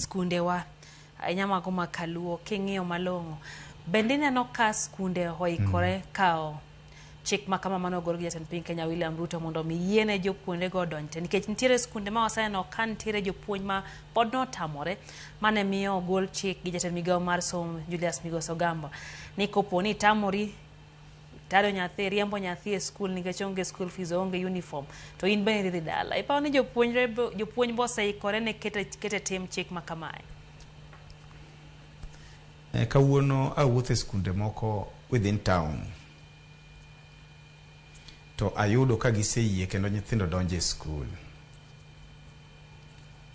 skundewa ahinya mago ma kaluo king'iyo malong'o bende ineno ka skunde oikore kawo chik ma kama mane ogol gi jatend piny Kenya William Ruto mondo mi yiene jopuonjre go odonj te nikech nitiere skunde ma waseneno ka nitiere jopuonj ma pod notamore mane miyo ogol chik gi jatend migawo mar somo Julius Migos Ogamba ni kopo ni itamori taro nyathi riembo nyathi e skul nikech onge school fees onge uniform to in bende idhi dala iparo ni jopuonjre jopuonj bo oseikore ne kete tim chik ma kamae? Kawuono awuotho e skunde moko within town to ayudo ka giseyie kendo nyithindo donjo e skul.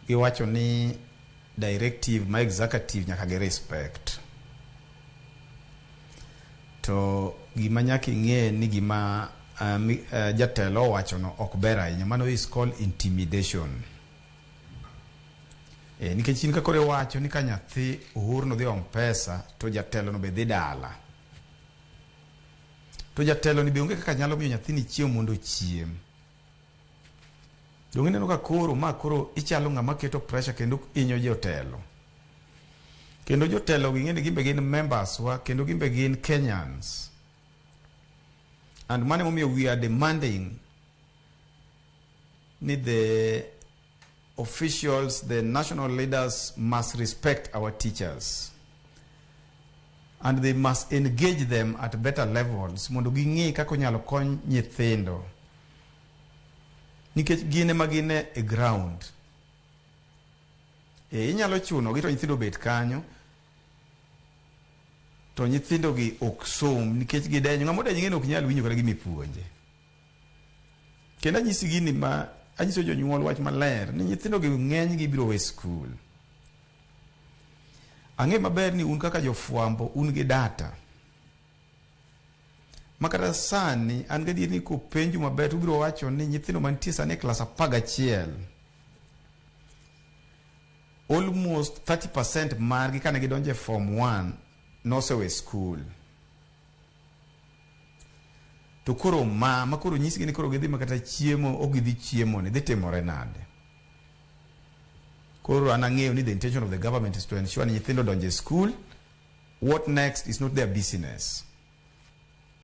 Giwacho ni directive ma executive nyaka gi respect. To gima nyaka ing'e ni gima jatelo owachono ok ber ahinya. Mano is called intimidation. Nikech in ka koro iwacho ni ka nyathi Uhuru no dhi om pesa to jatelo no be dhi dala. To jatelo ni be onge kaka nyalo miyo nyathini chiemo mondo ochiem. Donge ineno ka koro ma koro ichalo ng'ama keto pressure kendo hinyo jotelo. Kendo jotelo gi ing'e ni gin be gin members wa kendo gin be gin Kenyans. And mano emomiyo we are demanding ni the officials, the national leaders must respect our teachers. And they must engage them at better levels mondo ging'e kaka onyalo kony nyithindo. Nikech gin ema gin e ground. Inyalo chuno gi to nyithindo obet kanyo to nyithindo gi ok som nikech gidenyo. Ng'ama odenyo ing'e ni ok nyal winjo kata gima ipuonje. Kendo anyisi gini ma anyiso jonyuol wach maler ni nyithindo gi ng'eny gi biro we skul. Ang'e maber ni un kaka jofwambo un gi data. Ma kata sani an gadier ni kopenju maber to ubiro wacho ni nyithindo mantie sani e klas 11 almost 30% margi kane gidonjo e form 1 nosewe skul. To koro ma koro nyisgi ni koro gidhi ma kata chiemo ok gidhi chiemo ni dhi timore nade? Koro an ang'eyo ni the intention of the government is to ensure ni nyithindo donjo e skul. What next is not their business.